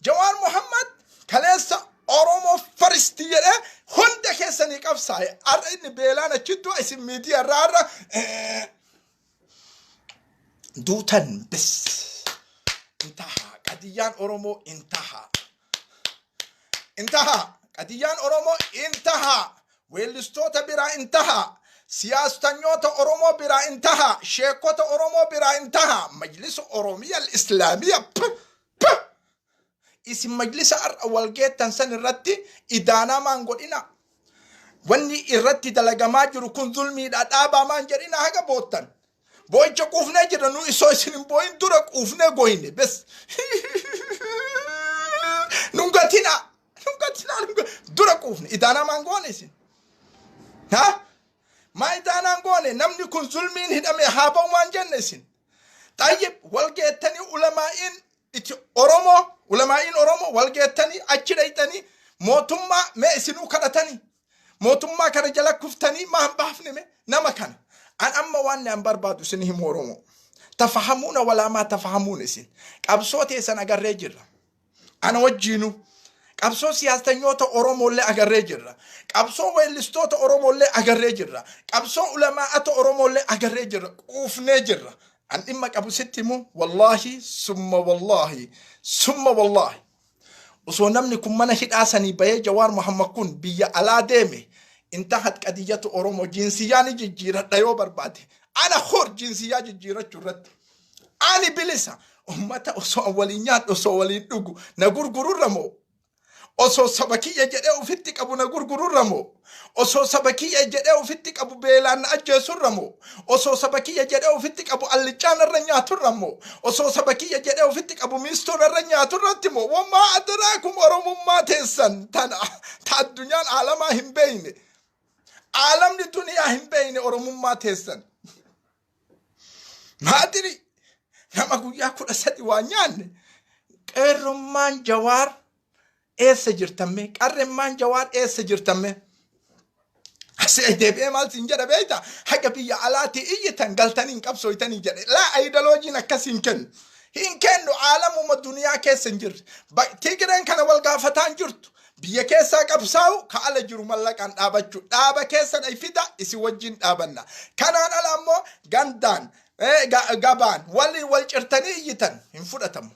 Jawaar Muhammad kaleessa Oromoo first jedhee hunda keessanii qabsaa'e. Har'a inni beelaan achitti isin miidiyaa irraa har'a duutan bis. Intaha qadiyyaan Oromoo intaha. Intaha qadiyyaan Oromoo intaha. Weellistoota biraa intaha. Siyaastanyoota Oromoo biraa intaha. Sheekota Oromoo biraa intaha. Majlisa Oromiyaa Islaamiyaa. P isin majlisa har'a wal geettan san irratti idaanaa maan godhina. Wanni irratti dalagamaa jiru kun zulmiidha dhaabaa maan jedhina haga boottan. Boo'icha quufnee jirra nu isoo isin hin boo'in dura quufnee goyne bes. Nun gatina nun gatina dura quufne idaanaa maan goone isin. Ha? Maa idaanaan goone namni kun zulmiin hidhame haa ba'u maan jenne isin. Xayyib wal geettanii ulamaa'iin iti Oromoo ulamaa'iin Oromoo wal geettanii achi dhayxanii mootummaa mee isinuu kadhatanii mootummaa kana jala kuftanii maan baafne mee nama kana an amma waan an barbaadu isin himu Oromoo tafahamuuna walaa maa tafahamuun isin qabsoo teessan agarree jirra ana wajjiinuu qabsoo siyaastanyoota Oromoollee agarree jirra qabsoo weellistoota Oromoollee agarree jirra qabsoo ulamaa'ata Oromoollee agarree jirra quufnee jirra. An dhimma qabu sitti himu, wallaahi summa wallaahi summa wallaahi osoo namni kun mana hidhaa sanii bahee Jawaar Muhammad kun biyya alaa deeme intahat qadiyyatu Oromoo jinsiyyaa ni jijjiiradha yoo barbaade ana hor jinsiyyaa jijjiirachuu irratti ani bilisa ummata osoo an waliin nyaadhu osoo waliin dhugu na gurgururra moo osoo saba kiyya jedhee ofitti qabu na gurgururra moo osoo saba kiyya jedhee ofitti qabu beelaan na ajjeesurra moo osoo saba kiyya jedhee ofitti qabu allichaa narra nyaaturra moo osoo saba kiyya jedhee ofitti qabu miistoo narra nyaaturratti moo wamaa adraakum oromummaa teessan tana ta addunyaan aalamaa hin beeyne aalamni duniyaa hin beeyne oromummaa teessan maadiri nama guyyaa 13 waa nyaanne qeerrummaan Jawaar eessa jirtamme qarremmaan Jawaar eessa jirtamme asii deebi'ee maal siin jedha beekta haga biyya alaatii iyyitan galtanii hin qabsooytanii jedhe laa aayidaloojiin akkas hin kennu hin kennu aalamuma duniyaa keessa hin jirre Tigireen kana wal gaafataa hin jirtu. Biyya keessaa qabsaa'u ka ala jiru mallaqaan dhaabachuu dhaaba keessan ay fida isin wajjin dhaabanna. Kanaan ala ammoo gandaan gabaan waliin wal cirtanii iyyitan hin fudhatamu.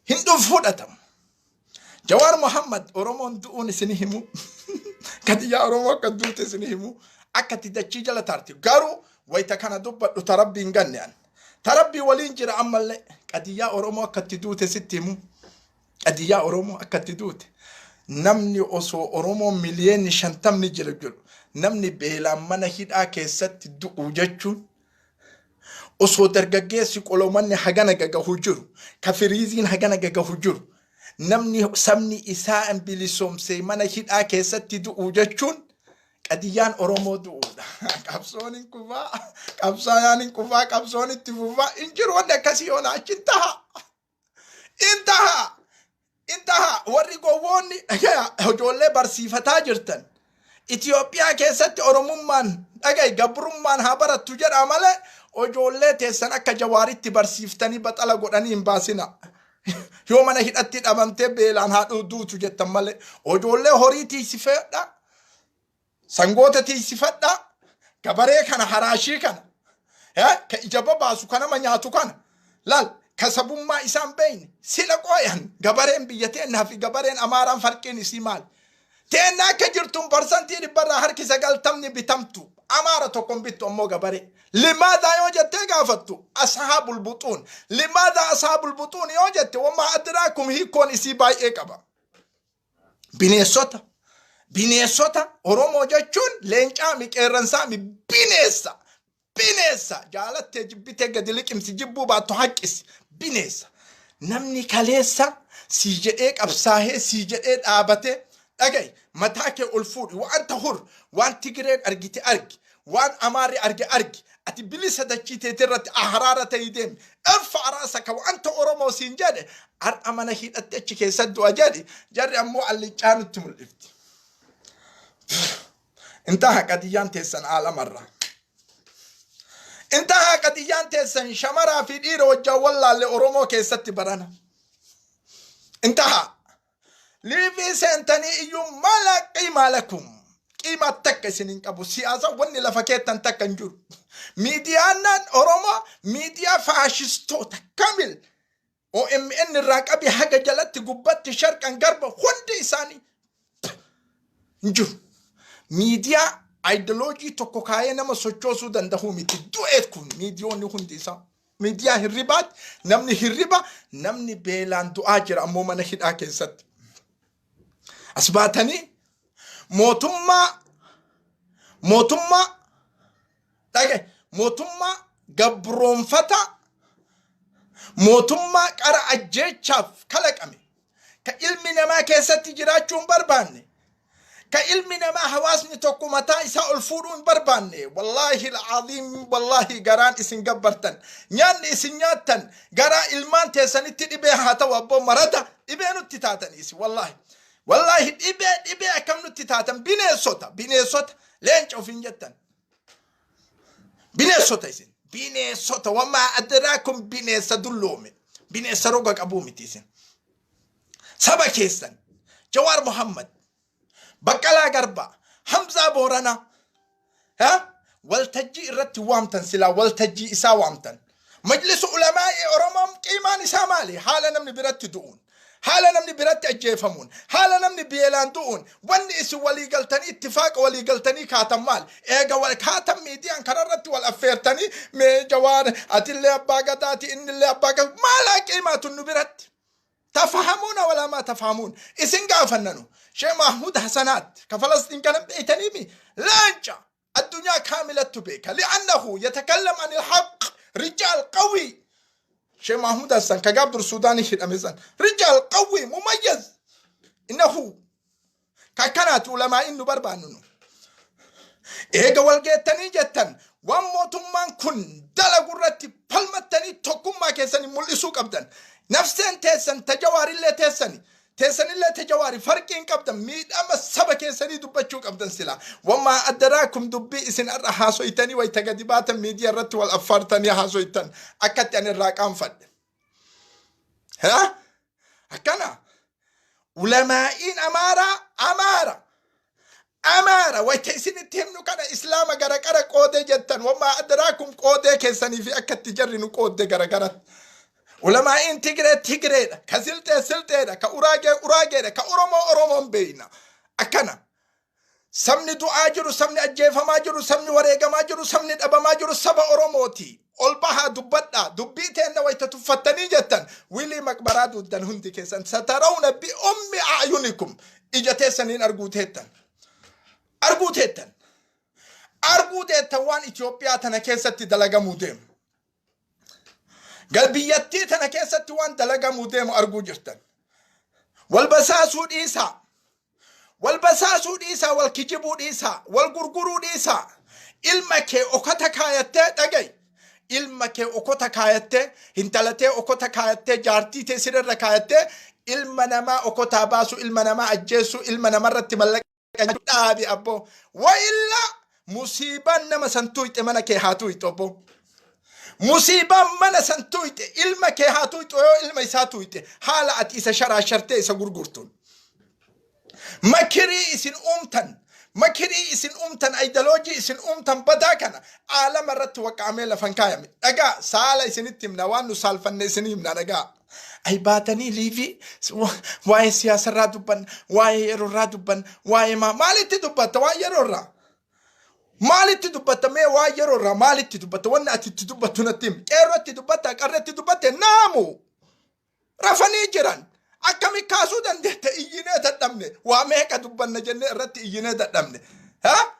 Hin dhuf fudhatamu. Jawaar Muhammad Oromoon du'uun isin himu. Kadiyyaa Oromoo akka duute isin himu. Akka itti dachii jala taarti. Garuu wayita kana dubbadhu ta rabbii hin ganne an. Ta rabbii waliin jira ammallee qadiyyaa Oromoo akka itti duute sitti himu. Qadiyyaa Oromoo akka itti duute. Namni osoo Oromoo miliyoonni 50 jira jedhu namni beelaan mana hidhaa keessatti du'u jechuun osoo dargaggeessi qolomanni hagana gagahu jiru ka firiiziin hagana gagahu jiru namni sabni isaa bilisoomsee mana hidhaa keessatti du'u jechuun qadiyyaan Oromoo du'uudha. Qabsoon hin kufaa, qabsaayaan hin kufaa, qabsoon itti fufaa hin jiru wanni akkasii yoona achi hin taha. Intaha intaha warri gowwoonni dhagaya ijoollee barsiifataa jirtan Itoophiyaa keessatti Oromummaan dhagaye gabrummaan haa barattu jedhaa malee ijoollee teessan akka Jawaaritti barsiiftanii baxala godhanii hin baasina. Yoo mana hidhatti dhabamtee beelaan haa duutu jettan malee ijoollee horii tiisifadha sangoota tiisifadha gabaree kana haraashii kana ka ija babaasu ka nama nyaatu kana laal ka sabummaa isaan beeyne sila qooyan gabareen biyya teennaa fi gabareen Amaaraan farqiin isii maal teenna akka jirtuun parsantii dhibbarraa harki 90 bitamtu Amaara tokkon bittu ammoo gabaree limaadaa yoo jettee gaafattu ashaabul buxuun limaadaa ashaabul buxuun yoo jette wamaa adraakum hiikkoon isii baay'ee qaba. Bineensota. Bineensota Oromoo jechuun leencaa mi qeerransaa mi bineensa. Bineensa jaalattee jibbitee gadi liqimsi jibbuu baattu haqqisi. Bineensa. Namni kaleessa sii jedhee qabsaahee sii jedhee dhaabatee dhaga'i mataa kee ol fuudhi waan tahur waan Tigireen argite argi waan Amaarri arge argi ati bilisa dachii teetii irratti ahraara ta'ii deemi irfa araasa ka wanta Oromoo siin jedhe har'a mana hidhatti achi keessa du'a jedhi jarri ammoo alliccaa nutti mul'ifti. Intaha qadiyyaan teessan aalamarra. Intaha qadiyyaan teessan shamaraa fi dhiira wajjaan wallaalle Oromoo keessatti barana. Intaha. Live seentanii iyyuu mala qiimaa lakum. Qiimaa takka isin hin qabu. Siyaasa wanni lafa keettan takka hin jiru. Miidiyaan Oromoo miidiyaa faashistoota kamil OMN irraa qabi haga jalatti gubbatti sharqan garba hundi isaanii hin jiru. Miidiyaa aayidoloojii tokko kaayee nama sochoosuu danda'uu miti. Du'e kun miidiyoonni hundi isaa. Miidiyaa hirribaatti namni hirriba, namni beelaan du'aa jira ammoo mana hidhaa keessatti. As baatanii mootummaa dhage, mootummaa gabroonfata, mootummaa qara ajjeechaaf kalaqame, ka ilmi namaa keessatti jiraachuu hin barbaanne, ka ilmi namaa hawaasni tokko mataa isaa ol fuudhuu hin barbaanne. Wallaahi alcaziim, wallaahi garaan isin gabbartan, nyaanni isin nyaattan garaa ilmaan teessanitti dhibee haa ta'u abboo. Marata dhibee nutti taatanii isin. Wallaahi, wallaahi, dhibee, dhibee akkam nutti taatan. Bineensota, bineensota, leenca ofiin jettan, bineensota isin, bineensota. Wamaa adraakum, bineensa dulloome, bineensa roga qabuu miti isin. Saba keessan Jawaar Muhammad, Baqqalaa Garbaa, Hamzaa Booranaa ha? Waltajjii irratti waamtan, silaa waltajjii isaa waamtan. Majlisa ulamaa'ii Oromoon qiimaan isaa maali? Haala namni biratti du'uun, haala namni biratti ajjeefamuun, haala namni beelaan du'uun, wanni isin walii galtanii, ittifaaqa walii galtanii kaatan maali? Eega wal kaatan miidiyaan kanarratti wal affeertanii, mee Jawaar atillee abbaa gadaati, innillee abbaa gadaa, maalaa qiimaatu nu biratti? Tafahamuuna walaa maa tafahamuun isin gaafannanu. Sheekh Mahmud Hasanaat ka Falastiin kana beeytaniimi, leenca addunyaa kaamilattu beeka, li'annahu yatakallam anil haqq, rijaal qawwi. Sheekh Mahmud Hassan ka gaaf dur Suudaanii hidhame san, rijaal qawwi mumayyaz innahu. Ka akkanaati ulamaa'in nu barbaannu nu. Eega wal geettanii jettan waan mootummaan kun dalagu irratti falmattanii tokkummaa keessanii mul'isuu qabdan. Nafseen teessan ta Jawaarillee teessani. Teessanillee ta Jawaari farqii hin qabdan, miidhama saba keessanii dubbachuu qabdan silaa. Wamaa addaraakum, dubbii isin har'a haasoytanii wayita gadi baatan miidiyaa irratti wal affaartanii haasoytan akkatti ani irraa qaanfadhe. Ha? Akkana. Ulamaa'iin Amaaraa Amaara. Amaara wayita isinitti himnu kana Islaama gara qara qoodee jettan, wamaa adraakum, qoodee keessanii fi akka itti jarri nu qoodde gara garatti. Ulamaa'iin Tigree Tigreedha, ka Silxee Silxeedha, ka Uraagee Uraageedha, ka Oromoo Oromoon beeyna. Akkana. Sabni du'aa jiru, sabni ajjeefamaa jiru, sabni wareegamaa jiru, sabni dhabamaa jiru saba Oromooti. Ol bahaa dubbadhaa. Dubbii teenna wayita tuffattanii jettan wilii maqbaraa duuddan hundi keessan. Satarawna bi ummi a'yunikum. Ija teessaniin arguu teettan. Arguu teettan. Arguu teettan waan Itoophiyaa tana keessatti dalagamuu deemu. Gal biyyattii tana keessatti waan dalagamuu deemu arguu jirtan. Wal basaasuu dhiisaa. Wal basaasuu dhiisaa, wal kijibuu dhiisaa, wal gurguruu dhiisaa. Ilma kee okota kaayattee dhaga'i. Ilma kee okota kaayattee, intala tee okota kaayattee, jaartii tee sirrirra kaayattee, ilma namaa okotaa baasu, ilma namaa ajjeessu, ilma namarratti mallaqa dhaabi abboo. Wa illaa musiibaan nama san tuyxe mana kee haa tuyxu abboo. Musiibaan mana san tuyxe ilma kee haa tuyxu yoo ilma isaa tuyxe, haala ati isa sharaashartee isa gurgurtuun. Makirii isin uumtan, makirii isin uumtan, aayidoloojii isin uumtan badaa kana aalama irratti waqaamee lafan kaayame. Dhagaa saala isinitti himna, waan nu saalfanne isin himna dhagaa. Ay baatanii live waa'ee siyaasarraa dubbanna, waa'ee yeroorraa dubbanna, waa'ee maalitti dubbatta waan yeroorraa? Maalitti dubbatta mee waan yeroorraa maalitti dubbatta? Wanni ati itti dubbattu natti himi. Qeerrootti dubbatta, qarreetti dubbatte, naamu rafanii jiran. Akkami kaasuu dandeette? Iyyinee dadhabne, waa meeqa dubbanna jennee irratti iyyinee dadhabne. Ha?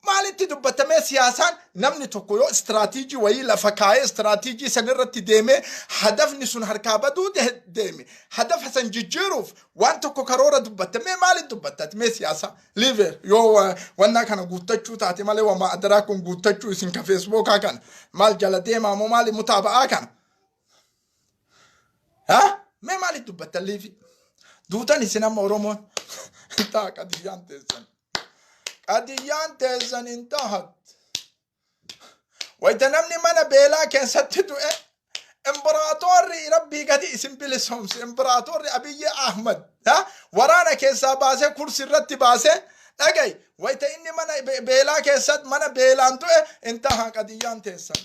Maalitti dubbatamee siyaasaan? Namni tokko yoo istiraatiijii wayii lafa kaa'ee istiraatiijii san irratti deemee hadafni sun harkaa baduu deeme, hadafa san jijjiiruuf waan tokko karoora dubbatte. Mee maalitti dubbattati mee siyaasa live yoo wannaa kana guuttachuu taate malee? Wama adaraa kun guuttachuu isin ka Feesbuukaa kana maal jala deemaa moo maali mutaaba'aa kana? Ha? Mee maalitti dubbattan live? Duutan isin amma Oromoon taa qadiyyaan teessan. Qadiyyaan teessan hin tahat. Wayita namni mana beelaa keessatti du'e imbiraatorri rabbi Rabbii gadi isin bilisoomse Imperaatorri Abiyyi Ahmad waraana keessaa baasee kursi irratti baasee dhagayi wayita inni mana beelaa keessatti mana beelaan du'e intaha qadiyyaan teessan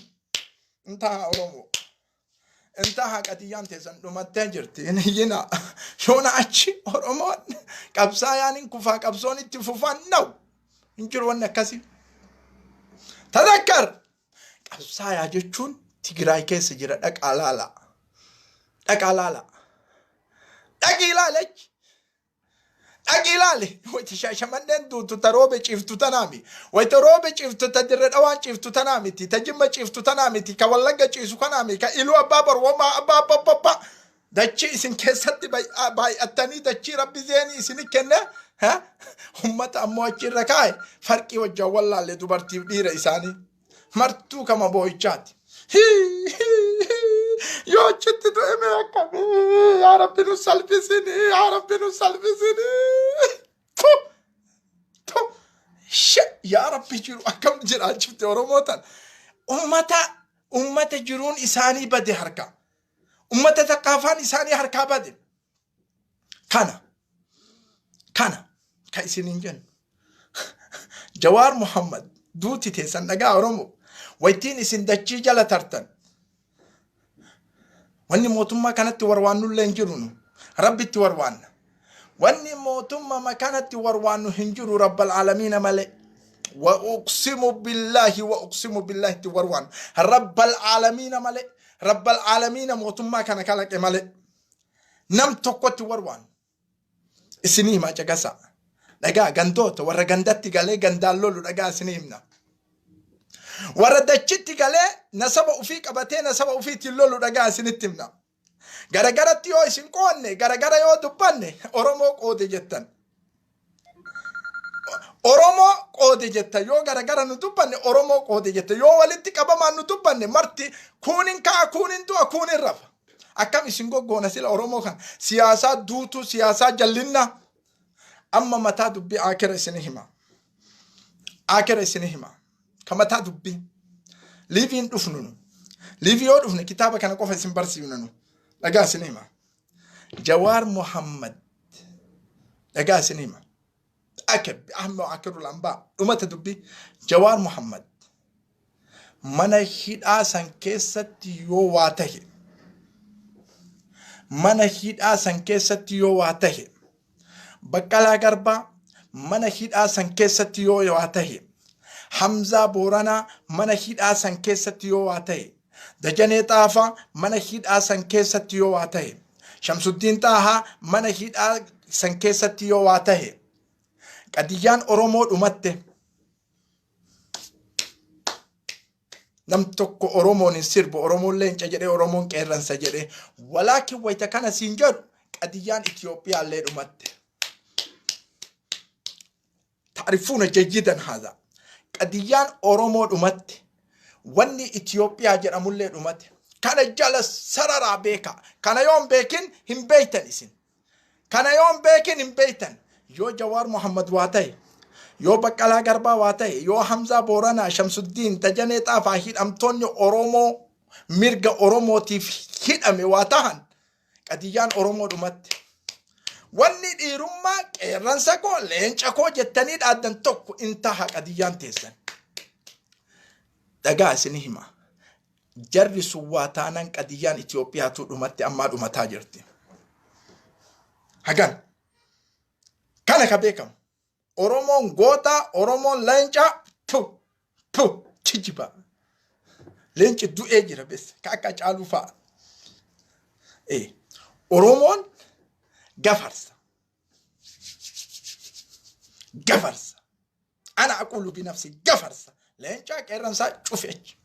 intaha Oromoo intaha qadiyyaan teessan dhumattee jirti. Hin iyyina yoona achi Oromoon qabsaayaan hin kufaa qabsoon itti fufaan na'u hin jiru wanni akkasii. Tadakkar qabsaayaa jechuun Tigraay keessa jira, dhaqaa laala. Dhaqaa laala. Dhaqii ilaali achi. Dhaqii ilaali. Wayita Shaashamanneen duutu ta Roobe ciiftu tanaa mi. Wayita Roobe ciiftu ta Dirre Dhawaan ciiftu tanaa miti. Ta Jimma ciiftu tanaa miti. Ka Wallagga ciisu kanaa mi. Ka Iluu Abbaa Bor womaa abbaa abbaa dachii isin keessatti baay'attanii dachii Rabbi zeenii isini kenne ummata ammoo achi irra kaa'e farqii wajjin wallaalle dubartiif dhiira isaanii martuu kama boo'ichaati. Yoo achitti du'e mee akkamii? Yaa Rabbi nu salphisini, yaa Rabbi nu salphisini. Tu tu she yaa Rabbi jiru akkam jiraachifte Oromoo tan. Ummata jiruun isaanii bade harka. Ummata takkaafaan isaanii harkaa bade. Kana ka isiniin jennu. Jawaar Muhammad duuti teessan dhagaa Oromoo. Waytiin isin dachii jala tartan. Wanni mootummaa kanatti warwaannullee hin jiru nu. Rabbitti warwaanna. Wanni mootummaa kanatti warwaannu hin jiru Rabbal Aalamiina malee. Wa uqsimu billaahi wa uqsimu billaahi itti warwaannu. Rabbal Aalamiina malee. Rabbal Aalamiina mootummaa kana kalaqe malee. Nam tokkotti warwaannu. Isinii himaa, caqasaa. Dhagaa gandoota warra gandatti galee gandaan lolu dhagaa isinii himna. Warra dachitti galee nasaba ofii qabatee nasaba ofiitiin lolu dhagaa isinitti himna. Garagaratti yoo isin qoonne, garagara yoo dubbanne, Oromoo qoode jettan. Oromoo qoode jettan yoo garagara nu dubbanne, Oromoo qoode jettan. Yoo walitti qabamaan nu dubbanne marti kuunin ka'a, kuunin du'a, kuunin rafa. Akkam isin goggoona sila Oromoo kan siyaasaa duutuu siyaasaa jallinnaa. Amma mataa dubbii akira isin hima. Akira isin hima. Ka mataa dubbii. Liiviin dhufnu nu. Liivii yoo dhufne kitaaba kana qofa isin barsiifnu nu. Dhagaa isin hima. Jawaar Muhammad. Dhagaa isin hima. Akib Ahmed Akirul Ambaa dhumata dubbii. Jawaar Muhammad mana hidhaa san keessatti yoo waa tahe, mana hidhaa san keessatti yoo waa tahe, Baqqalaa Garbaa mana hidhaa san keessatti yoo waa tahe, Hamzaa Booranaa mana hidhaa san keessatti yoo waa tahe, Dajanee Xaafaa mana hidhaa san keessatti yoo waa tahe, Shamsuddiin Xaahaa mana hidhaa san keessatti yoo waa tahe, qadiyyaan Oromoo dhumatte. Nam tokko Oromoon hin sirbu, Oromoon leenca jedhee, Oromoon qeerransa jedhee. Walaakin wayita kana siin jedhu qadiyyaan Itiyoophiyaallee dhumatte. Taarifuuna jayyidan haadha. Qadiyyaan Oromoo dhumatte. Wanni Itiyoophiyaa jedhamullee dhumate. Kana jala sararaa beeka. Kana yoo hin beekin hin beektan isin. Kana yoo hin beekin hin beektan. Yoo Jawaar Muhammad waa ta'e, yoo Baqqalaa Garbaa waa ta'e, yoo Hamzaa Booranaa, Shamsuddiin, Dajanee Xaafaa hidhamtoonni Oromoo mirga Oromootiif hidhame waa tahan, qadiyyaan Oromoo dhumatte. Wanni dhiirummaa qeerransa koo leenca koo jettanii dhaaddan tokko in taha qadiyyaan teessan. Dhagaa isin hima. Jarri sun waa taanaan qadiyyaan Itoophiyaatu dhumatti ammaa dhumataa jirti. Hagan. Kana ka beekamu. Oromoon goota, Oromoon leenca, pu, pu, kijiba. Leenci du'ee jira bes, ka akka Caaluu fa'a. Oromoon gafarsa. Gafarsa. Ana aqulu binafsi gafarsa. Leencaa qeerransaa cufe achi.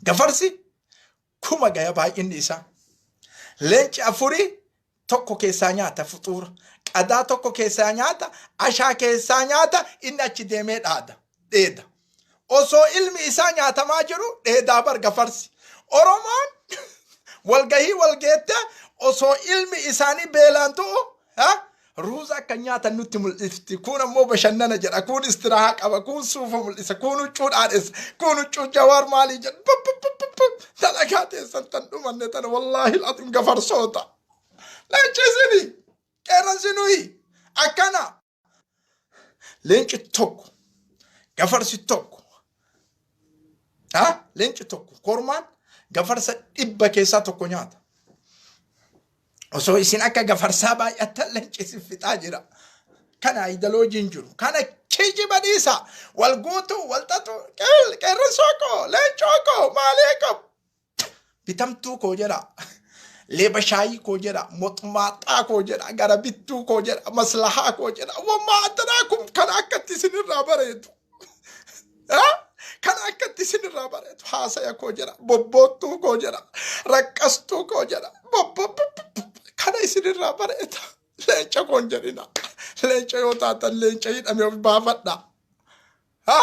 Gafarsi 1000 gaya baay'inni isaa. Leenci afurii tokko keessaa nyaata fuxuura. Qadaa tokko keessaa nyaata, ashaa keessaa nyaata, inni achi deemee dhaada. Dheeda. Osoo ilmi isaa nyaatamaa jiru dheedaa bar gafarsi. Oromoon walgahii walgeette osoo ilmi isaanii beelaan du'u, ha? Ruuza akka nyaatan nutti mul'ifti. Kuun ammoo bashannana jedha. Kuun istirahaa qaba. Kuun suufa mul'isa. Kuun huccuu dhaadhessa. Kuun huccuu Jawaar maalii jedha. Pup. Dalagaa teessan tan dhumanne tana wallaahi alazim gafarsoota. Leenci isini. Qeerransi nuyi. Akkana. Leenci tokko. Gafarsi tokko. Ha? Leenci tokko. Kormaan gafarsa 100 keessaa tokko nyaata. Osoo isin akka gafarsaa baay'attan leenci isin fixaa jira. Kana aayidaloojiin jiru. Kana kijiba dhiisa. Wal guutuu, wal xaxuu, qeerransoo koo, leencoo koo, maalee koo. Bitamtuu koo jedha. Leeba shaayii koo jedha. Moxmaaxaa koo jedha. Gara bittuu koo jedha. Maslahaa koo jedha. Wammaa addanaa kun kana akkatti isinirraa bareedu. Kana akkatti isinirraa bareedu. Haasaya koo jedha. Bobboottuu koo jedha. Raqqastuu koo jedha. Bobbo kana isinirraa bareeda. Leenca koo hin jedhina. Leenca yoo taatan leenca hidhame of baafadha. Ha?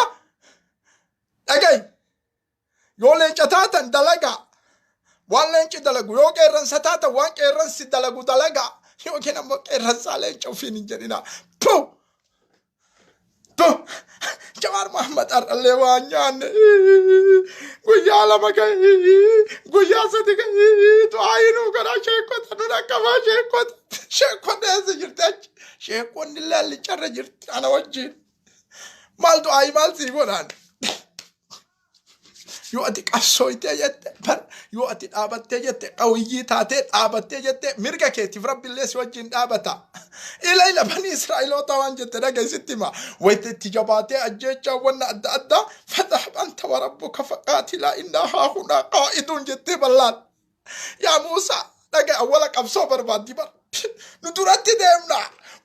Dhagayi. Yoo leenca taatan dalagaa. Waan leenci dalagu yoo qeerransa taatan waan qeerransi dalagu dalagaa. Yookiin ammoo qeerransaa leenca ofiin hin jedhinaa. Puh! Puh! Jawaar Mohammad har'allee waan nyaanne guyyaa 2 ga'e guyyaa 3 ga'e du'aa nuu godhaa sheekota nu dhaqqabaa sheekota sheekonni eessa jirti achi sheekonni illee allicharra jirti ana wajjin maal du'aa maal sii godhaan. Yoo ati qabsooytee jette bar yoo ati dhaabattee jette qawiyyii taatee dhaabattee jette mirga keetiif rabbillee si wajjin dhaabata. Ila ila banii Israa'eloota waan jette dhaga'i sitti hima. Wayita itti jabaatee ajjeechaa wanna adda addaa fadhahab anta wa rabbuka faqaatilaa innaa haahunaa qaa'iduun jettee ballaan. Yaa Muusaa dhaga'i awwala qabsoo barbaaddi bar. Nu duratti deemna.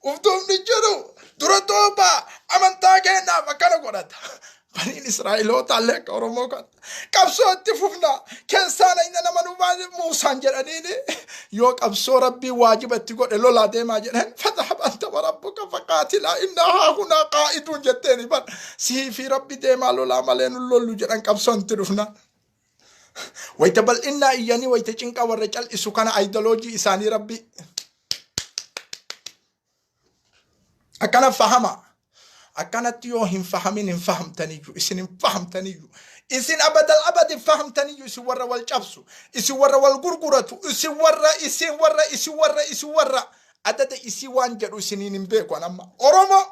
Uf duubni jiru. Dura duuba amantaa keenyaaf akkana godhata. Baniin Israa'eloota illee akka Oromoo kana. Qabsoo itti fufna. Keessaan inni nama nu baane Muusaan jedhaniini yoo qabsoo rabbii waajiba itti godhe lolaa deemaa jedhan fadhahab anta wa rabbuka faqaatilaa innaa haahunaa qaa'iduun jetteeni bar. Sii fi rabbi deemaa lolaa malee nu lollu jedhan qabsoon itti dhufna. Wayita bal'innaa iyyanii wayita cinqaa warra cal'isu kana aayidoloojii isaanii rabbi akkana fahama. Akkanatti yoo hin fahamin hin fahamtaniyyu isin hin fahamtaniyyu isin abadal abad hin fahamtaniyyu isin warra wal cabsu isin warra wal gurguratu isin warra isin warra isin warra isin warra adada isii waan jedhu isiniin hin beeku an amma Oromoo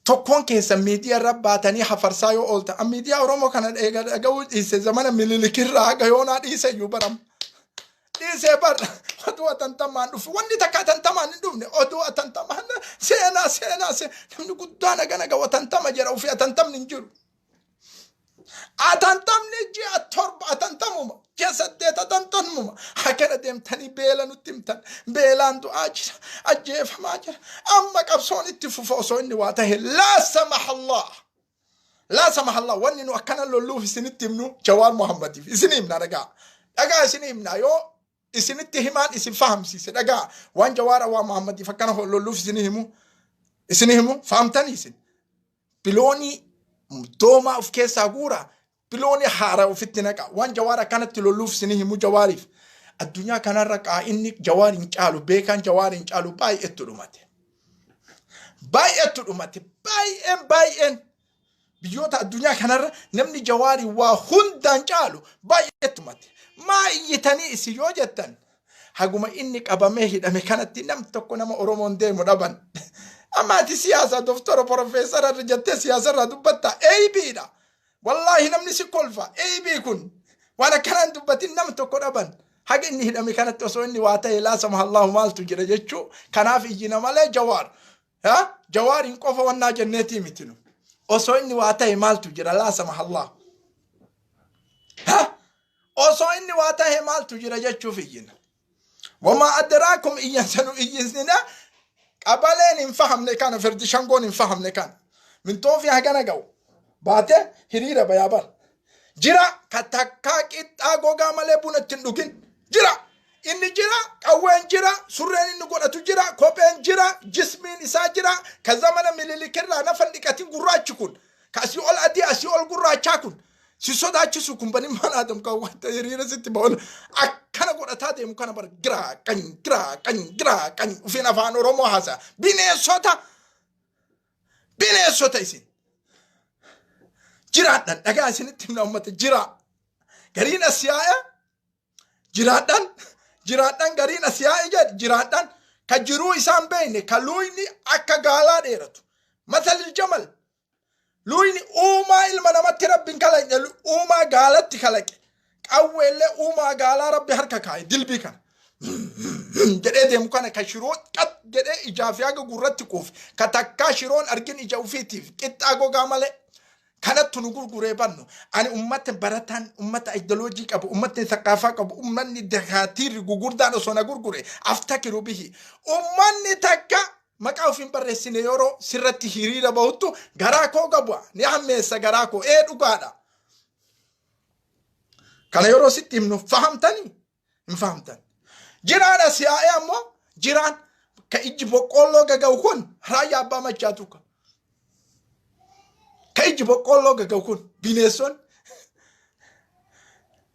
tokkoon keessan miidiyaa irra baatanii hafarsaa yoo ooltan an miidiyaa Oromoo kana eega dhaga'uu dhiise zamana mililikirraa haga yoonaa dhiise iyyuu baram dhiisee bar oduu atantamaan dhufe wanni takka atantamaan hin dhufne oduu atantamaan seenaa seenaa namni guddaa naga naga atantama jedha ofii atantamni hin jiru. Atantamni ji'a 7 atantamuma ji'a 8 atantamuma akkana deemtanii beela nutti himtan beelaan du'aa jira ajjeefamaa jira amma qabsoon itti fufa osoo inni waa tahe laa samahallah laa samahallah wanni nu akkana lolluuf isinitti himnu Jawaar Muhammadiif isin himna dhagaa dhagaa isin himna yoo isinitti himaan isin fahamsiise dhagaa waan Jawaar waa Muhammadiif akkana lolluuf isin himu isin himu fahamtanii isin biloonii doomaa of keessaa guura biloonii haaraa ofitti naqa waan Jawaar akkanatti lolluuf isin himu Jawaariif addunyaa kanarra qaa'inni Jawaar hin caalu beekaan Jawaar hin caalu baay'eetu dhumate baay'eetu dhumate baay'een baay'een biyyoota addunyaa kanarra namni Jawaarii waa hundaan caalu baay'eetu dhumate maa iyyitanii isin yoo jettan haguma inni qabamee hidhame kanatti nam tokko nama Oromoon deemu dhaban. Amma ati siyaasa doktora porofeesara irra jettee siyaasa irraa dubbatta ABdha. Wallaahi namni si kolfa AB kun waan akkanaan dubbatin nam tokko dhaban. Haga inni hidhame kanatti osoo inni waa ta'e laa samahallahu maaltu jira jechuu kanaaf iyyina malee Jawaar. Jawaariin qofa wannaa jenneetii miti nu. Osoo inni waa ta'e maaltu jira laa samahallahu. Osoo inni waa tahe maaltu jira jechuuf iyyina. Wamaa adraakum iyyansa nu iyyisnina qabaleen hin fahamne kana firdi shangoon hin fahamne kana. Mintoofi hagana ga'u baate hiriira bayaa bar. Jira ka takkaa qixxaa gogaa malee buna ittiin dhugin jira. Inni jira, qawween jira, surreen inni godhatu jira, kopheen jira, jismiin isaa jira, ka zamana mililikirraa nafa hin dhiqatin gurraachi kun, ka asii ol adii asii ol gurraachaa kun, si sodaachisu kun bani maal aadam kan wanta hiriira sitti ba'uun Akkana godhataa deemu kana bar giraa qany giraa qany giraa qany ufiin afaan Oromoo haasa'a. Bineensota, bineensota isin. Jiraadhan dhagaa isinitti himna ummata jiraa. Gariin as yaa'e jiraadhan, jiraadhan, gariin as yaa'e jedhe jiraadhan, ka jiruu isaan beekne, ka luuyni akka gaalaa dheeratu. Matalil jamal luuyni uumaa ilma namatti rabbiin kalaqe, uumaa gaalatti kalaqe. Qawweellee uumaa gaalaa rabbi harka kaa'e. Dilbii kana jedhee deemu kana, ka shiroo qat jedhee ijaa fi haga gurratti quufe, ka takkaa shiroon argin ija ufiitiif qixxaa gogaa malee, kanattu nu gurguree bannu. Ani ummata barataan, ummata ideoloojii qabu, ummatni thaqaafaa qabu, ummanni dakaatiirri gugurdaan osoo na gurgure aftakiru bihi. Ummanni takka maqaa ofiin barreessine yeroo sirratti hiriira bahuttu garaa koo gabu'a, ni hammeessa garaa koo. Ee, dhugaadha. Kana yeroo sitti himnu fahamtanii hin fahamtan. Jiraan as yaa'ee ammoo jiraan ka ijji boqqoolloo gaga'u kun Raayyaa Abbaa Machaatu ka. Ka ijji boqqoolloo gaga'u kun bineensonni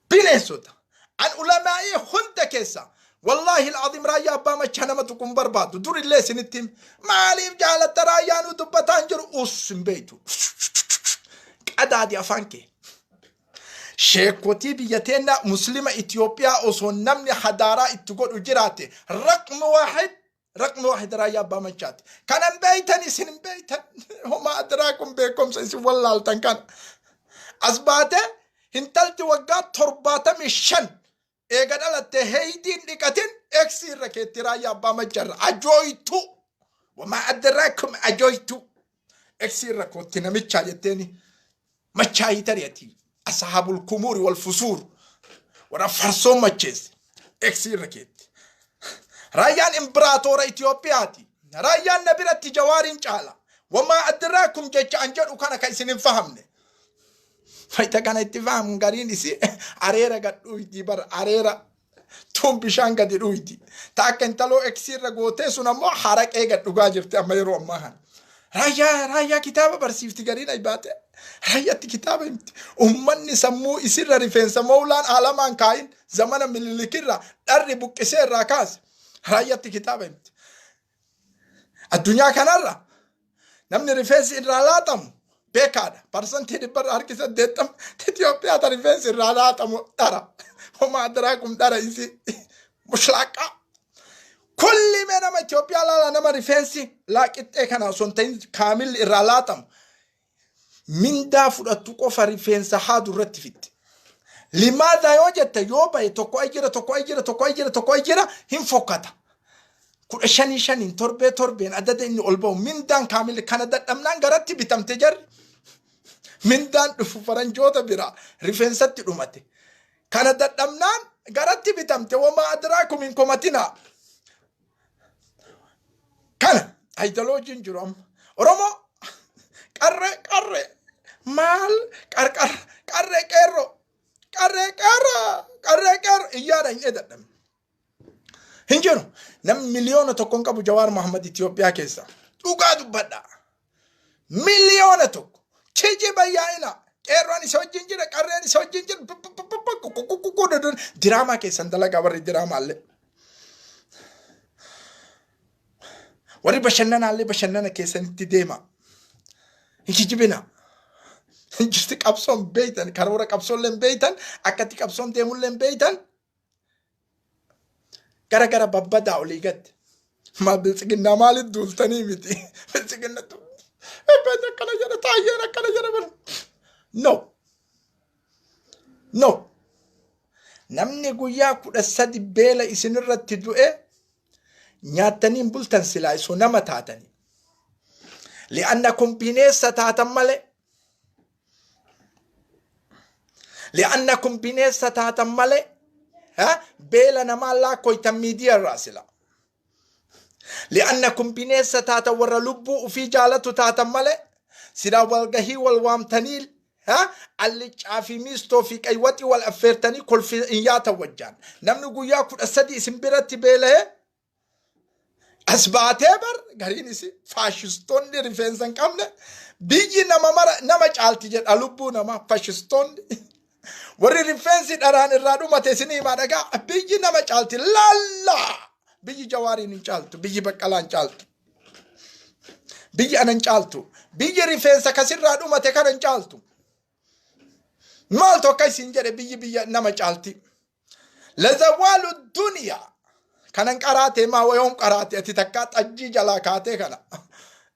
bineensota. An ulamaa'ii hunda keessa, wallaahi al'aziim, Raayyaa Abbaa Machaa nama tuqu hin barbaadu. Durillee isinitti hime. Maaliif jaalatta Raayyaa nu dubbataa hin jiru? Us, hin beektu. Qadaadi afaan kee. Sheekotii biyya teennaa Muslima Itoophiyaa osoo namni hadaaraa itti godhu jiraate, raqmi waahid, raqmi waahid Raayyaa Abbaa Machaati. Kana hin beeytan, isin hin beeytan. Homaa adiraa kun beekumsa isin wallaaltan kana. As baatee intalti waggaa 75 eega dhalatte heeydiin dhiqatin eeksii irra keetti Raayyaa Abbaa Maccarra ajooytu. Wamaa adraakum ajooytu. Eeksii irra kootti namichaa jetteeni machaayii tari'ati. Ashaabul kumuuri wal fusuur. Warra farsoon macheesse. Eeksii irra keetti. Raayyaan imbiraatoora Itoophiyaati. Raayyaan na biratti Jawaariin caala. Wamaa adraakum jecha an jedhu kana kan isin hin fahamne. Fayita kana itti fahamu gariin isi areera gad dhuyti bar, areera tun bishaan gadi dhuyti. Ta akka intaloo eksii irra gootee sun ammoo haraqee gad dhugaa jirti amma yeroo ammaa kana. Raayyaa kitaaba barsiifti gariin ay baate. Raayyaatti kitaaba himti. Ummanni sammuu isirra rifeensa mawlaan aalamaan kaayin zamana Minilikirra dharri buqqisee irraa kaase. Raayyaatti kitaaba himti. Addunyaa kanarra namni rifeensi irraa laaxamu beekaadha. 80% Itoophiyaa ta rifeensi irraa laaxamu dhara. Homaa adraakum dhara isi mushlaaqaa. Kulli mee nama Itoophiyaa laala, nama rifeensi laaqixxee kana osoo hin ta'in kaamilli irraa laaxamu. Mindaa fudhattu qofa rifeensa haadu irratti fixxe. Limaadha yoo jette, yoo bahe tokko ay jira, tokko ay jira, tokko ay jira, tokko ay jira, hin fokkata. 15 shaniin torbee torbeen adada inni ol bahu mindaan kaamilli kana dadhabnaan garatti bitamte jarri. Mindaan dhufu faranjoota biraa rifeensatti dhumate. Kana dadhabnaan garatti bitamte. Wamaa adraakum hin komatinaa. Kana aayidoloojiin jiru amma. Oromoo qarree qarree maal qarqar qarree qeerroo qarree qeerroo qarree qeerroo iyyaadha hin edadhame. Hin jiru. Namni 1 miliyoona hin qabu Jawaar Mohammad Itoophiyaa keessa. Dhugaa dubbadha. 1 miliyoona. Kijiba yaa'ina. Qeerroon isa wajjin jira, qarreen isa wajjin jira. Diraamaa keessan dalagaa warri diraamaallee. Warri bashannanaallee bashannana keessanitti deema. Hin kijibina. Jirti qabsoon beeytan, karoora qabsoollee hin beeytan, akkatti qabsoon deemullee hin beeytan. Gara gara babbadaa olii gad. Maal biltsiginnaa maaliif duultanii miti? Biltsiginnatu akkana jedha, Taayyeen akkana jedha bara. No. No. Namni guyyaa 13 beela isinirratti du'e nyaattanii hin bultan silaa isoo nama taatanii. Li'annakum bineensa taatan malee. Li'annakum bineensa taatan malee. Beela namaa laakkoytan miidiyaa irraa sila. Li'annakum bineensa taatan, warra lubbuu ufii jaalatu taatan malee silaa walgahii wal waamtanii allicaa fi miistoo fi qaywaxii wal affeertanii kolfi hin yaatan wajjaan. Namni guyyaa 13 isin biratti beela'ee as baatee bar gariin isi faashistoonni rifeensa hin qabne biyyi nama mara nama caalti jedha lubbuu namaa faashistoonni. Warri rifeensi dharaan irraa dhumate isinii himaa dhagaa, biyyi nama caalti laallaa. Biyyi Jawaariin hin caaltu, biyyi Baqqalaa hin caaltu. Biyyi ana hin caaltu. Biyyi rifeensa kasirraa dhumate kana hin caaltu. Maaltu akka isin jedhe biyyi biyya nama caalti? Lazawaalu duniyaa kanan qaraatee maa yoom qaraate ati takkaa xajjii jalaa kaatee kana?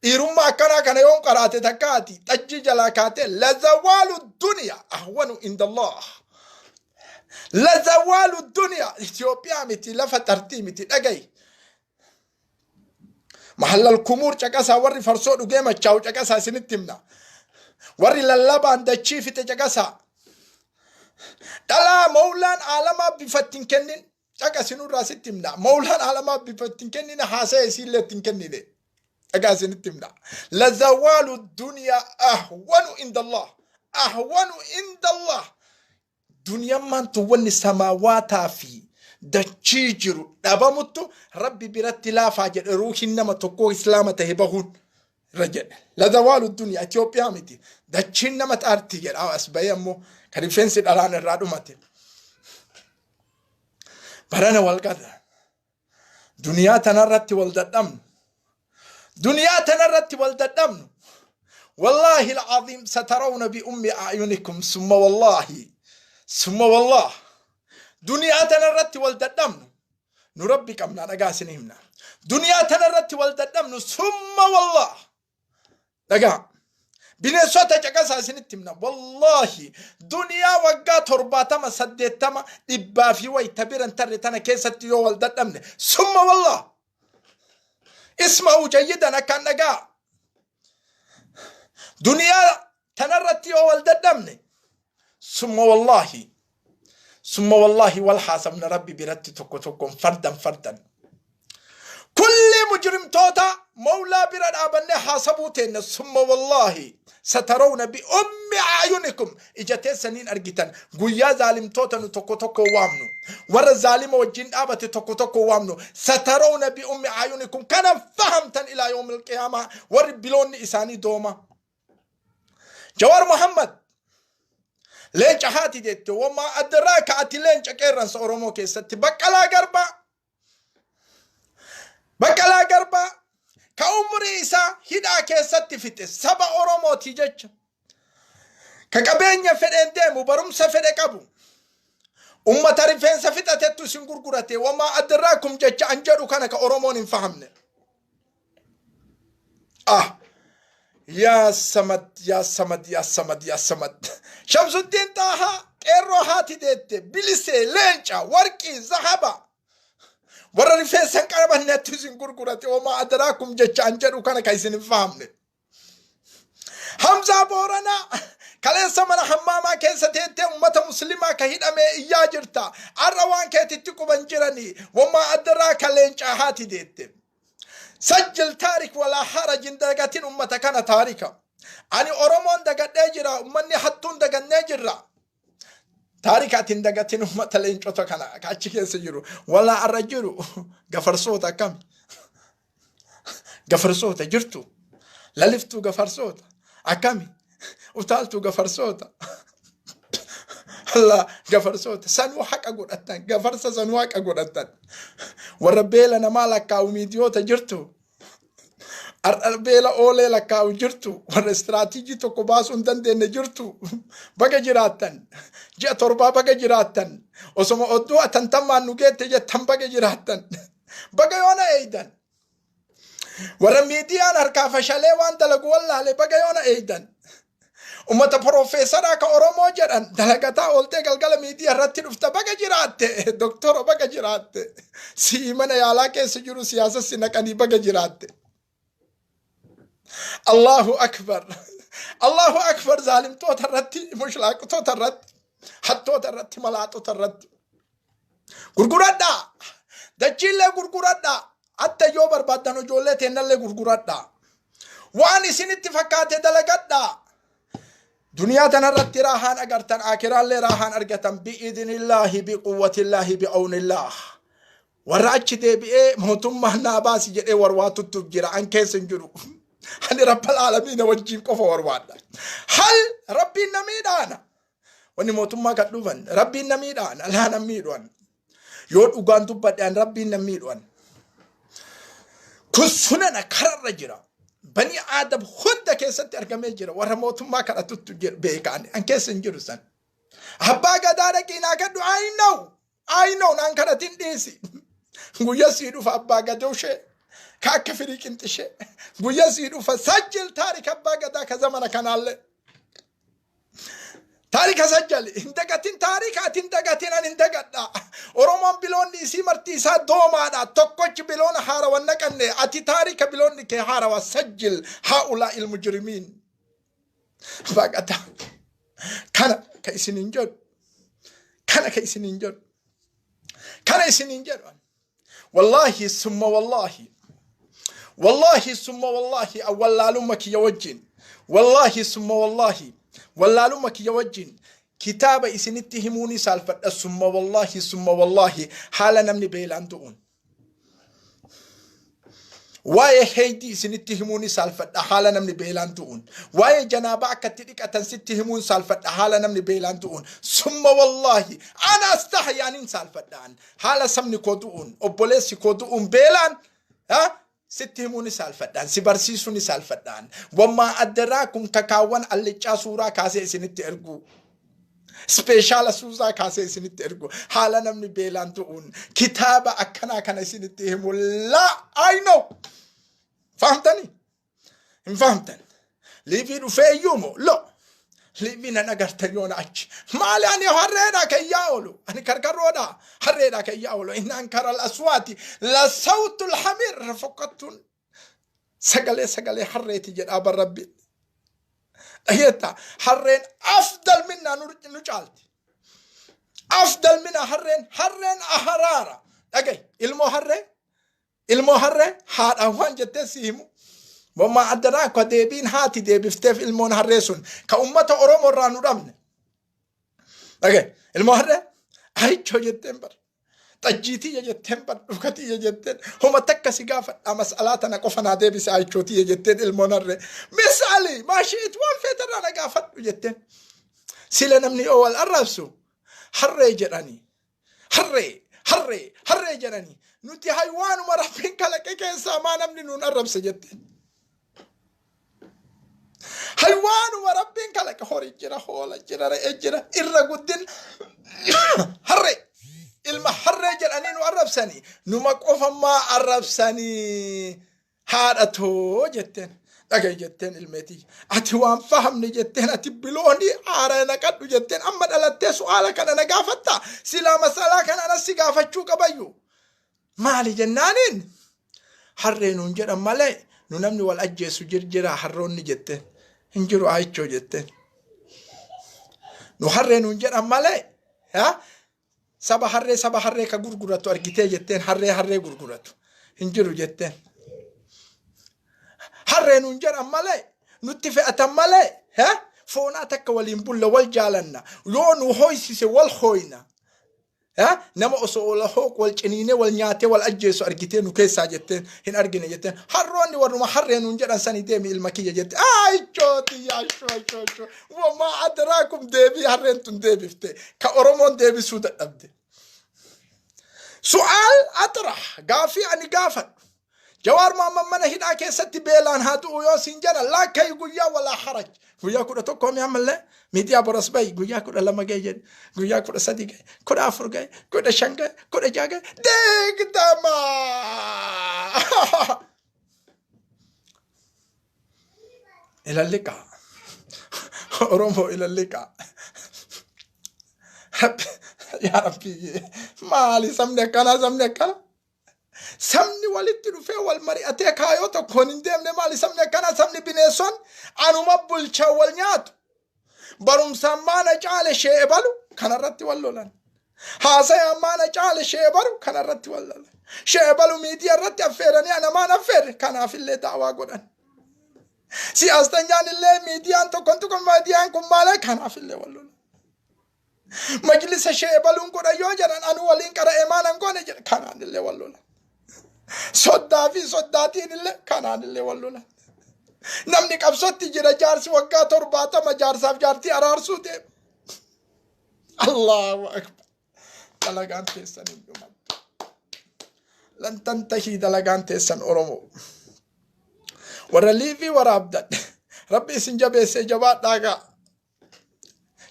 Dhiirummaa akkanaa kana yoom qaraate takkaa ati xajjii jalaa kaatee? Lazawaalu duniyaa ahwanu indallah. Lazawaalu duniyaa Itoophiyaa miti, lafa xartii miti, dhagayi. Mahallal kumuur caqasaa, warri farsoo dhugee machaa'u caqasaa, isinitti himna. Warri lallabaan dachii fixe caqasaa. Dhalaa mawlaan aalamaa bifa ittiin kennin caqasinurraa sitti himna. Mawlaan aalamaa bifa ittiin kennin, haasa'e isiillee ittiin kennine. Dhagaa isinitti himna. Lazawaalu duniyaa ahwanu indallah. Ahwanu indallah. Duniyammaan tun wanni samaawaataa fi dachii jiru dhabamuttu Rabbi biratti laafaa jedhe, ruuhiin nama tokkoo Islaama tahe bahuun irra jedhe. Lazawaalu duniyaa Itoophiyaa miti. Dachiin nama xaarti jedha as bahee ammoo kan rifeensi dhalaan irraa dhumate. Barana wal qada. Duniyaa tanarratti wal dadhabnu. Duniyaa tanarratti wal dadhabnu. Wallaahi alcaziim satarawna biummi a'yunikum, summa wallaahi summa wallah, duniyaa tanarratti wal dadhabnu nu Rabbi qabnaa, dhagaa isin himna. Duniyaa tanarratti wal dadhabnu, summa wallah, dhagaa bineensota caqasaa isinitti himna. Wallaahi duniyaa waggaa 70, 80, 100 fi wayta biran tarre tana keessatti yoo wal dadhabne, summa wallah, isma'u jayyidan, akkaan dhagaa, duniyaa tanarratti yoo wal dadhabne, summa wallaahi summa wallaahi, wal haasabna Rabbi biratti tokko tokkoon, fardan fardan. Kulli mujrimtoota mawlaa bira dhaabannee haasabuu teenna. Summa wallaahi satarawna bi ummi a'yunikum, ija teessaniin argitan guyyaa zaalimtoota nu tokko tokko waamnu, warra zaalima wajjin dhaabate tokko tokko waamnu. Satarawna bi ummi a'yunikum kana fahamtan ilaa yawmil qiyaamaa warri biloonni isaanii dooma. Jawar Muhammad leenca haati jette, wamaa adraaka ati leenca qeerransa Oromoo keessatti. Baqqalaa Garbaa, Baqqalaa Garbaa ka umrii isaa hidhaa keessatti fixe saba Oromooti jecha, ka qabeenya fedheen deemu, barumsa fedhe qabu, ummata rifeensa fixatettu isin gurgurate. Wamaa adraakum jecha an jedhu kana ka Oromoon hin fahamne. Ah, yaa Samad, yaa Samad, yaa Samad, yaa Samad. Shamsuddiin Xaahaa qeerroo haati deette, bilisee, leenca warqii zahaba, warra rifeensa hin qabannetti isin gurgurate. Wamaa adraakum jecha an jedhu kana ka isin hin fahamne. Hamzaa Booranaa kaleessa mana hammaamaa keessa teettee ummata muslimaa ka hidhamee iyyaa jirta. Har'a waan keetitti quban jiranii. Wamaa adraaka leencaa haati deette. Sajjil taarik walaa haraj, hin dagatin ummata kana taarika. Ani Oromoon dagadhee jira, ummanni hattuun dagannee jirra. Taarika ati hin dagatin ummata leencota kana ka achi keessa jiru. Walaa arra jiru gafarsoota akkami? Gafarsoota jirtu. Laliftuu gafarsoota akkami? Utaaltuu gafarsoota. Allah gafarsoota sanuu haqa godhattan, gafarsa sanuu haqa godhattan. Warra beela namaa lakkaa'u miidiyoota jirtu. Har'a beela oolee lakkaa'u jirtu. Warra istiraatiijii tokko baasuu hin dandeenye jirtu. Baga jiraattan. Ji'a 7 baga jiraattan. Osoma odduu atantammaan nu geette jettan baga jiraattan. Baga yoona eeydan. Warra miidiyaan harkaa fashalee waan dalagu wallaale baga yoona eeydan. Ummata profeesaraa ka Oromoo jedhan dalagataa ooltee galgala miidiyaa irratti dhufta, baga jiraatte. Doktora baga jiraatte. Si'i mana yaalaa keessa jiru siyaasa si naqanii, baga jiraatte. Allahu akbar. Allahu akbar, zaalimtoota irratti, mushlaaqtoota irratti, hattoota irratti, malaaxota irratti. Gurguradhaa. Dachiillee gurguradhaa. Atta yoo barbaaddan ijoollee teennallee gurguradhaa. Waan isinitti fakkaate dalagadhaa. Duniyaa tanarratti raahaan agartan, akiraallee raahaan argatan, bi'idhnillaahi, biquwwatillaahi, bi'awnillaah. Warra achi deebi'ee mootummaan naa baasi jedhee warwaatuttuuf jira. An keessa hin jiru. Ani Rabbal Aalamiina wajjin qofa warwaadha. Hal Rabbiin na miidhaana. Wanni mootummaa kan dhufan rabbiin na miidhaan alaa na miidhuan. Yoo dhugaan dubbadhaan rabbiin na miidhuan. Kun sunana kararra jira. Bani Aadam hunda keessatti argamee jira. Warra mootummaa kadhatuttu beekaan. An keessa hin jiru san. Abbaa gadaa dhaqii naa kadhu. I know. I know naan kadhatin dhiisi. Guyya sii dhufa abbaa gadaa ishee. Ka akka firii qinxishee. Guyya sii dhufa sajjil taarika abbaa gadaa ka zamana kanaallee. Taarika sajjali hin dagatin taarika ati hin dagatin ani hin dagadha. Oromoon biloonni isii marti isaa doomaadha. Tokkochi biloona haarawa naqanne ati taarika biloonni kee haarawa sajjil haa'ulaa ilmujrimiin. Abbaa gadaa kana ka isiniin jedhu kana ka isiniin jedhu kana isiniin jedhu. Wallaahi summa wallaahi wallaahi summa wallaahi awwallaalumma kiyya wajjin wallaahi summa wallaahi wallaalumma kiyya wajjin kitaaba isinitti himuuni saalfadha summa wallaahi summa wallaahi haala namni beelaan du'uun. Waa'ee heeydii isinitti himuun saalfadha haala namni beelaan du'uun. Waa'ee janaabaa akka itti dhiqatan sitti himuun saalfadha haala namni beelaan du'uun. Summa wallaahi ana astahi anin saalfadha an. Haala sabni koo du'uun obboleessi koo du'uun beelaan sitti himuun saalfadhaan si barsiisuun saalfadhaan. Wammaa addaraa kun kakaawwan alliccaa suuraa kaasee isinitti erguu. Ispeeshaala suusaa kaasee isinitti ergu haala namni beelaan du'uun kitaaba akkanaa kana isinitti himu laa I know. Fahamtanii? Hin fahamtan. Liivii dhufee iyyuu moo? Lo. Liivii nan agartan yoona achi. Maali ani harreedha kan iyyaa oolu? Ani karkarroodha. Harreedha kan iyyaa oolu. Inni ankara al-aswaati la sawtul hamir fokkattuun sagalee sagalee harreeti jedhaa bar rabbiin. Dhageetta harreen afdal minnaa nu caalti. Afdal minaa harreen harreen aharaara. Dhaga'i ilmoo harree ilmoo harree haadhaan waan jettee si himu. Wammaa addanaa akka deebiin haati deebifteef ilmoon harree sun ka ummata Oromoo irraa nu dhabne. Dhaga'i ilmoo harree ayichoo jetteen bara. Xajjii tiyya jetteen bar dhuka tiyya jetteen homa takka si gaafadha mas'alaa tana qofa naa deebise ayichoo tiyya jetteen ilmoon harree misaali maashiit waan feetarraa na gaafadhu jetteen sila namni yoo wal arrabsu harree jedhanii harree harree harree jedhanii nuti haywaanuma rabbiin kalaqe keessaa maa namni nuun arrabse jetteen Haywaanuma rabbiin kalaqe horii jira, hoola jira, re'ee jira, irra guddin harree. Ilma harree jedhanii nu arrabsanii, numa qofa maa arrabsanii haadha too jetteen. Dhaga'i jetteen ilmeetii. Ati waan fahamne jetteen ati biloonii haara naqadhu jetteen amma dhalattee su'aala kana na gaafatta. Silaa masalaa kana anas si gaafachuu qabayyu. Maali jennaaniin harree nuun jedhan malee nu namni wal ajjeessu jirjira harroonni jetteen hin jiru ayichoo jetteen. Nu harree nuun jedhan malee saba harree saba harree ka gurguratu argitee jetteen harree harree gurguratu hin jiru jetteen. Harree nuun jedhan malee nutti fe'atan malee foonaa takka waliin bulla wal jaalanna yoo nu hoysise wal hooyna. Nama osoo wal hooqu wal ciniinee wal nyaatee wal ajjeesu argitee nu keessaa jetteen hin argine jetteen harroonni warruma harree nuun jedhan sanii deemi ilma kiyya jette ayichooti yaashoo ashoo ashoo wamaa adraakum deebii harreen tun deebifte ka Oromoon deebisuu dadhabde. Su'aal axrah gaafii ani gaafadhu. Jawaar Mohammad mana hidhaa keessatti beelaan haa du'u yoo siin jedhan laakkayi guyyaa walaa haraj. Guyyaa 11 mi ammallee miidiyaa boras bahi guyyaa 12 gahe jedhe guyyaa 13 gahe 14 gahe 15 gahe 16 gahe 20. Ilalliqa. Oromoo ilalliqa. Rabbi yaa Rabbi maali sabni akkanaa sabni akkana. Sabni walitti dhufee wal mari'atee kaayoo tokkoon hin deemne maali sabni akkanaa sabni bineensonni anuma bulchaa wal nyaatu. Barumsaan maana caale shee ebalu kanarratti wal lolan. Haasayaan maana caale shee ebalu kanarratti wal lolan. Shee ebalu miidiyaa irratti affeeranii ana maan affeerre kanaafillee daawaa godhan. Siyaastanyaan illee miidiyaan tokkon tokko miidiyaan kun maala kanaafillee wal lolan. Majlisa shee ebaluun godha yoo jedhan anu waliin qara'ee maanan goone jedha kanaan illee wal lolan. Soddaa fi soddaatiin illee kanaan illee wal lolan. Namni qabsootti jira jaarsi waggaa 70 jaarsaaf jaartii araarsuu deema. Allahu akbar. Dalagaan teessan hin dhumattu. Lan tantahii dalagaan teessan Oromoo. Warra liivii waraabdan. Rabbi isin jabeessee jabaadhaa gaa.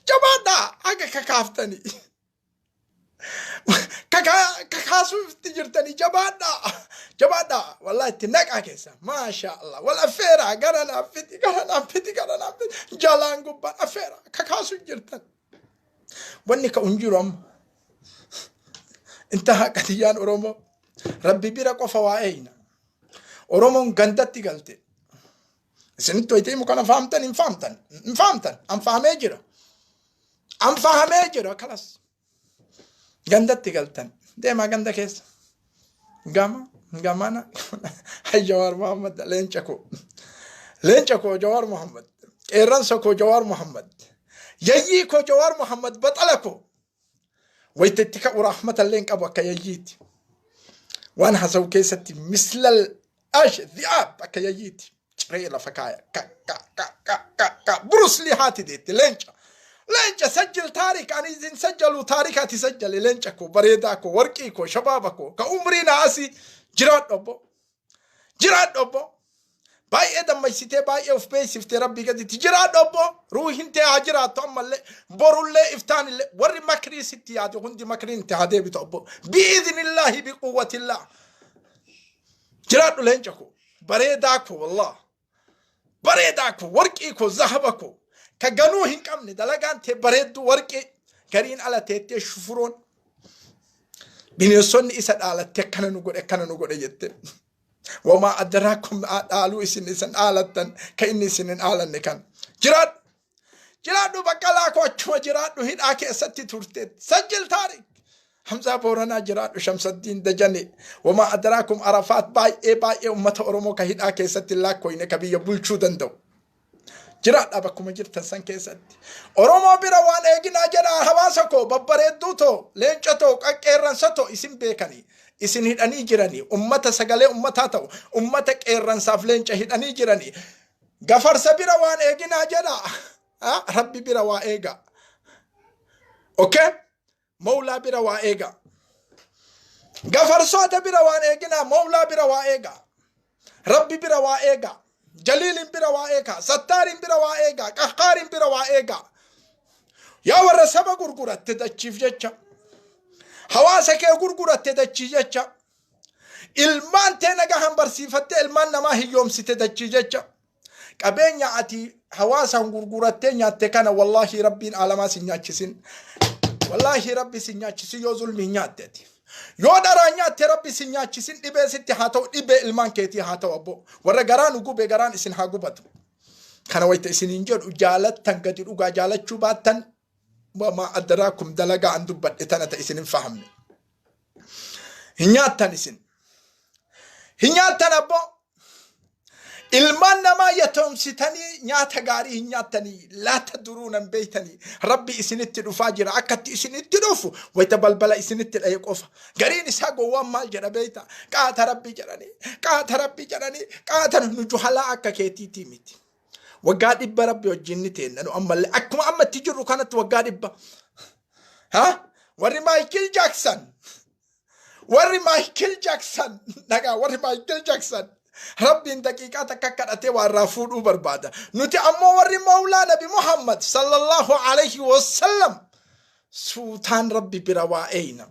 Jabaadhaa haga kakaaftanii. Kakaasuutti jirtanii jabaadhaa. Jabaadhaa. Wallahi itti naqaa keessa. Maasha Allah. Wal affeeraa gara naaf fidi gara naaf fidi gara naaf fidi. Jalaan gubbaan affeeraa kakaasuu jirtan. Wanni ka'u hin jiru amma. Intaha qatiyyaan Oromoo. Rabbi bira qofa waa eeyna. Oromoon gandatti galte. Isinitti wayita himu kana fahamtan hin fahamtan. Hin fahamtan. An fahamee jira. An fahamee jira kalas. Gandatti galtan. Deemaa ganda keessa. Gama gamana. Hay Jawaar Muhammad leenca koo. Leenca koo Jawaar Muhammad. Qeerransa koo Jawaar Muhammad. Yayyii koo Jawaar Muhammad baxala koo. Wayita itti ka'u rahmata illee hin qabu akka yayyiiti. Waan haasa'u keessatti mislal ash dhi'aab akka yayyiiti. Ciree lafa kaaya. Ka ka ka ka ka ka Bruce Lee haati deette leenca. Leenca sajjil taarik ani isin sajjalu taarik ati sajjali leenca koo bareedaa koo warqii koo shabaaba koo ka umrii na asii jiraadhu obbo. Jiraadhu obbo. Baay'ee dammaysitee baay'ee of beeksiftee rabbii gaditti jiraadhu obbo. Ruuhin tee haa jiraattu ammallee borullee iftaanillee warri makrii sitti yaade hundi makriin itti haa deebitu obbo. Bi'iidhnillaahi biquwwatillah. Jiraadhu leenca koo bareedaa koo wallah. Bareedaa koo warqii koo zahaba koo ka ganuu hin qabne dalagaan tee bareedduu warqii gariin ala teettee shufuroon bineensonni isa dhaalatte akkana nu godhe akkana nu godhe jette. Wamaa adraakum dhaaluu isin isin dhaalattan ka inni isin hin dhaalanne kan. Jiraadhu. Jiraadhu baqqalaa koo achuma jiraadhu hidhaa keessatti turte. Sajjil taarik. Hamzaa Booranaa jiraadhu Shamsaddiin Dajane. Wamaa adraakum Arafaat baay'ee baay'ee ummata Oromoo ka hidhaa keessatti hin laakkoyne ka biyya bulchuu danda'u. Jiraadhaa bakkuma jirtan san keessatti. Oromoo bira waan eeginaa jedhaa hawaasa koo babbareedduu too leenca too qaqqeerransa too isin beekanii isin hidhanii jiranii ummata sagalee ummataa ta'u ummata qeerransaaf leenca hidhanii jiranii gafarsa bira waan eeginaa jedhaa rabbi bira waa eegaa. Okay? Mawlaa bira waa eegaa. Gafarsoota bira waan eeginaa Mawlaa bira waa eegaa. Rabbi bira waa eegaa. Jaliilin bira waa eegaa. Sattaariin bira waa eegaa. Qahqaariin bira waa eegaa. Yaa warra saba gurguratte dachiif jecha. Hawaasa kee gurguratte dachii jecha. Ilmaan tee nagahan barsiifattee ilmaan namaa hiyyoomsite dachii jecha. Qabeenya ati hawaasaan gurgurattee nyaatte kana wallaahi rabbiin aalamaa sin nyaachisin. Wallaahi rabbi sin nyaachisin yoo zulmii nyaatte ati. Yoo dharaa nyaatte rabbi sin nyaachisin dhibee sitti haa ta'u dhibee ilmaan keetii haa ta'u abbo. Warra garaa nu gube garaan isin haa gubatu. Kana wayita isiniin jedhu jaalattan gadi dhugaa jaalachuu baattan wamaa adraakum dalagaa an dubbadhe tana ta isin hin fahamne. Hin nyaattan isin. Hin nyaattan abboo. Ilmaan namaa yatoomsitanii nyaata gaarii hin nyaattanii laata duruu nan beeytanii rabbi isinitti dhufaa jira akkatti isinitti dhufu wayita balbala isinitti dhaye qofa gariin isaa gowwaan maal jedha beeyta qaata rabbi jedhanii qaata rabbi jedhanii qaata nu juhalaa akka keetiitii miti waggaa 100 rabbi wajjin ni teenna nu ammallee akkuma amma itti jirru kanatti waggaa 100 ha warri Maayikil Jaaksan Warri Maayikil Jaaksan dhagaa warri Maayikil Jaaksan Rabbiin daqiiqaa takka kadhatee waa irraa fuudhuu barbaada. Nuti ammoo warri Mawlaa Nabi Muhammad sallallahu alayhi wasallam suutaan Rabbi bira waa eeyna.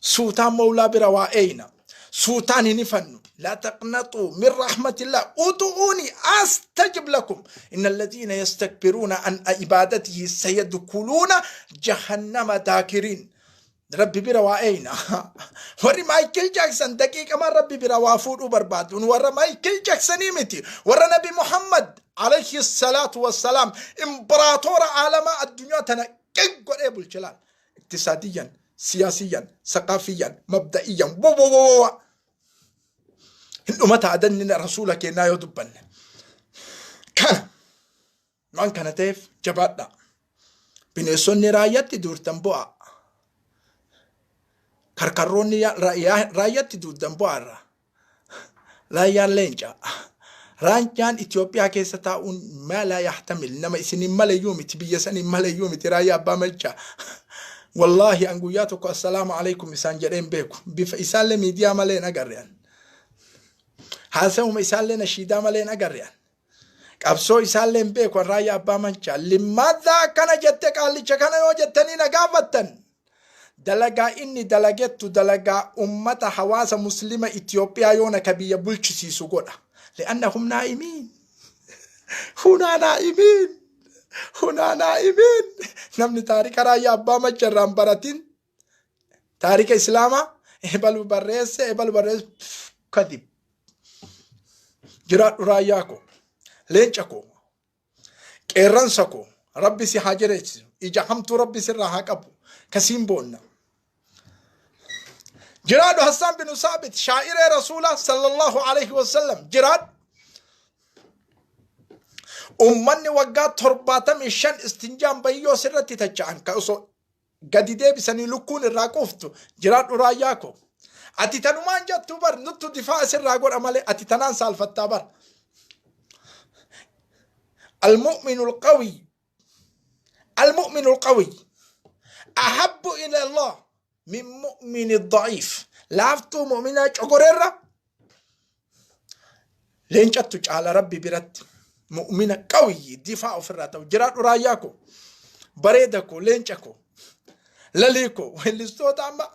Suutaan Mawlaa bira waa eeyna. Suutaan hin ifannu. Laa taqnaxuu min rahmatillah. Udu'uuni astajib lakum. Inna alladhiina yastakbiruuna an ibaadatihi sayadkuluuna jahannama daakiriin. Rabbi bira waa eeyna. Warri Maayikil Jaaksan daqiiqamaan Rabbi bira waa fuudhuu barbaadu. Nu warra Maayikil Jaaksanii miti. Warra Nabi Muhammad alayhi salaatu wassalaam imbiraatoora aalamaa addunyaa tana qig godhee bulche laal. Iktisaadiyyan, siyaasiyyan, saqaafiyyan, mabda'iyyan, wowowowowa. Hin dhumata adanni rasuula keenyaa yoo dubbanne. Kana waan kana ta'eef jabaadhaa. Bineensonni raayyaatti duurtan bu'aa. Karkarroonni raayyaatti duurtan bu'aa irraa. Raayyaan leenca. Raanjaan Itoophiyaa keessa taa'uun maa laa yaxtamil, nama isiniin malayyuu miti, biyya saniin malayyuu miti. Raayyaa Abbaa Machaa, wallaahi an guyyaa tokko assalaamu alaikum isaan jedheen beeku. Bifa isaallee miidiyaa malee hin agarre an. Haasa'uma isaallee nashiidaa malee hin agarre an. Qabsoo isaallee hin beeku an Raayyaa Abbaa Machaa. Limmaadhaa akkana jette qaallicha kana yoo jettanii na gaafattan, dalagaa inni dalagettu dalagaa ummata hawaasa muslima Itoophiyaa yoona ka biyya bulchisiisu godha. Li'annahum naa'imiin. Hunaa naa'imiin. Hunaa naa'imiin. Namni taarika Raayyaa Abbaa Macca irraa hin baratin taarika Islaamaa ebalu barreesse ebalu barreesse kadib. Jiraadhu Raayyaa koo. Leenca koo. Qeerransa koo, Rabbi si haa jireessisu. Ija hamtuu Rabbi sirraa haa qabu. Kasiin boonna. Jiraadhu Hassaan bin Saabit, shaa'iree Rasuulaa sallallahu alaihi wasallam, jiraadhu. Ummanni waggaa 75 istinjaan bayyoo sirratti tacha'an ka osoo gadi deebisanii lukkuun irraa quuftu, jiraadhu Raayyaa koo. Ati tanumaan jettu bar, nuttu difaa sirraa godha malee ati tanaan saalfattaa bar. المؤمن القوي، المؤمن القوي أحب إلى الله من مؤمن الضعيف. Laaftuu mu'minaa cogoreerra leencattu caala Rabbi biratti mu'mina qawiyyi difaa ofirraa ta'u. Jiraadhu Raayyaa koo, bareeda koo, leenca koo, lalii koo. Weellistoota amma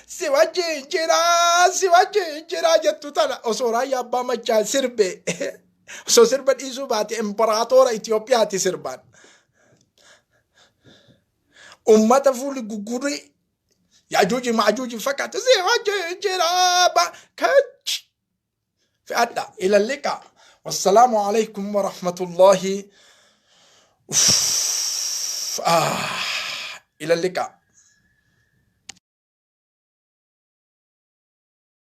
si wajjin jiraa, si wajjin jiraa jettu tana osoo Raayyaa Abbaa Machaa sirbe, osoo sirba dhiisuu baate, imperaatoora Itoophiyaati sirbaan. Ummata fuuli guggurii Yaajuuji Maajuuji fakkaatu si wajjin jiraa ba kach fe'adha. Ila liqa, wassalaamu alaikum warahmatullahi. Uff, ah, ila liqa.